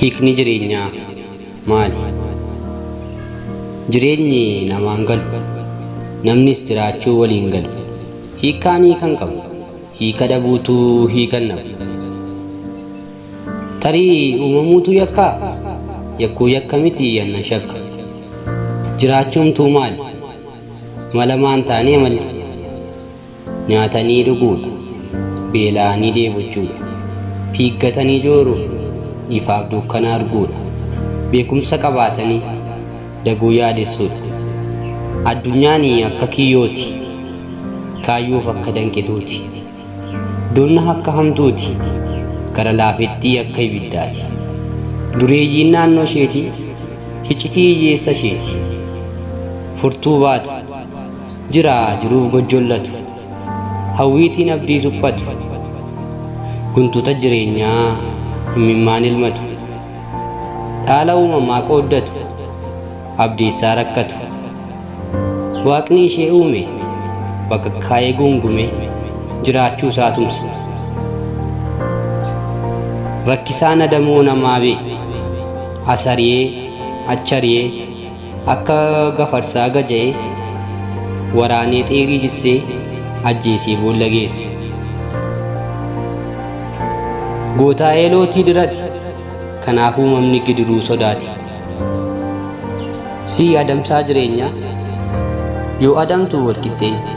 Hiikni jireenyaa maali? Jireenyi namaan galu, namnis jiraachuu waliin galu. Hiikkaan hiikan qabu, hiika dhabuutu hiikan dhabu. Tarii uumamuutu yakkaa? Yakkuu yakka miti yanna shakka. Jiraachuumtuu maali? Mala maan taanee malli? Nyaatanii dhuguudha, beela'anii dheebochuudha, fiiggatanii jooruudha, ifaaf dukkana arguudha, beekumsa qabaatanii daguu yaadessuudha. Addunyaan akka kiyyooti, kaayyoof akka danqituuti, donna akka hamtuuti, gara laafettii akka ibiddaati. Dureeyyiin naannoo isheeti, hicitii hiyyeessa isheeti. Furtuu baatu, jira jiruuf gojjollatu, hawwiitiin abdii suphatu, guntuta jireenyaa imimmaan ilmatu, dhaala uumamaa qooddatu, abdiisaa rakkatu. Waaqni ishee uume bakakkaa'ee guungume jiraachuu isaa tumsa. Rakkisaan adamoo namaa bee asariyee achariyee akka gafarsaa gaja'ee waraanee xeerii jissee ajjeesee boolla geesse. Gootaa'ee lootii dirati kanaaf uumamni gidiruu sodaati. Si adamsaa jireenyaa yoo adamtu wal qixxeenya.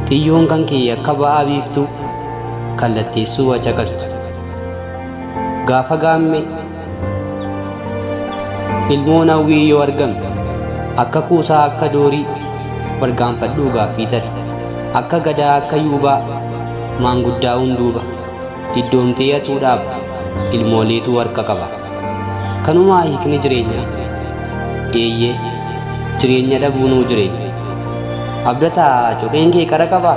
Xiyyoon kan kee akka ba'aa biiftuu kallatteessuu wacaqastu. Gaafa gaamme ilmoon hawwii yoo argame akka kuusaa akka doorii bargaanfadhuu gaaffii tari. Akka gadaa akka yuubaa maanguddaa'uun duuba diddoomtee hatuu dhaaba ilmooleetu harka qaba. Kanumaa hiikni jireenyaa eeyyee jireenya dhabuunuu jireenya. Abdataa copheen kee qara qabaa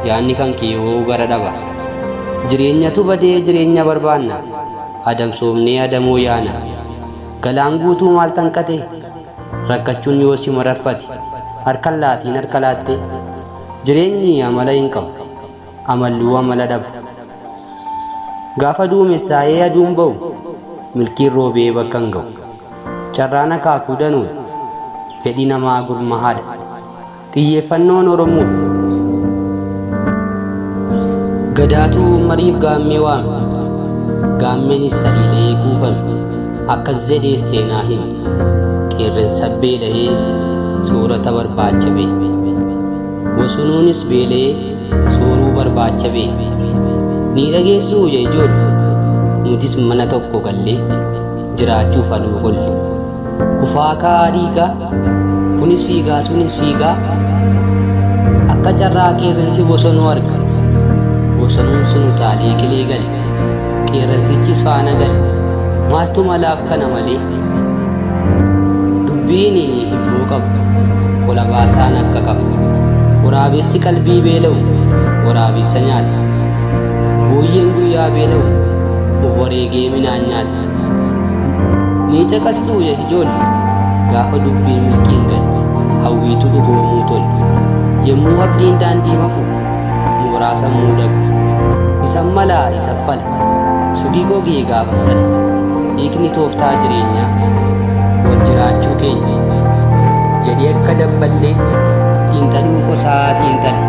yaadni kan kee hoo gara dhaba. Jireenyatu badee jireenya barbaanna adamsoomnee adamoo yaana. Galaan guutuu maal tanqate rakkachuun yoo si mararfate harkan laatiin harka laatte jireenyi amala hin qabu amalluu amala dhabu. Gaafa duumessaa'ee aduun ba'u milkiin roobee bakka hin ga'u. Carraan akaakuu danuudha fedhi namaa gurmahaadha. Xiyyeeffannoon Oromoodha. Gadaatu mariif gaammee waame. Gaammeenis taliilee kuufame. Akkas jedhee seenaa hime. Qeerransa beela'ee soorata barbaacha ba'e. Bosonuunis beela'ee sooruu barbaacha ba'e. Ni dhageessuu yaa ijoollee. Nutis mana tokko gallee jiraachuuf aluu qolle. Kufaa ka'aa dhiigaa kunis fiigaa sunis fiigaa akka carraa qeerransi bosonuu arga. Bosonuun sun utaalee qilee gale. Qeerransichis faana gale. Maaltu malaaf kana malee? Dubbiin hibboo qabu qola baasaan akka qabu. Waraabessi qalbii beela'u waraabessa nyaata. Booyyeen guyyaa beela'u of wareegee midhaan nyaata. Ni caqastuu yaa ijoollee gaafa dubbiin milkiin galle hawwiitu dhugoomuu tole. Yemmuu abdiin daandii maqu mooraa sammuu dhaqu. Isan malaa isa fala sudhii gogee gaafas dhala. Hiikni tooftaa jireenyaa wal jiraachuu keenya jedhee akka dabballee xiinxaluu qosaa xiinxale.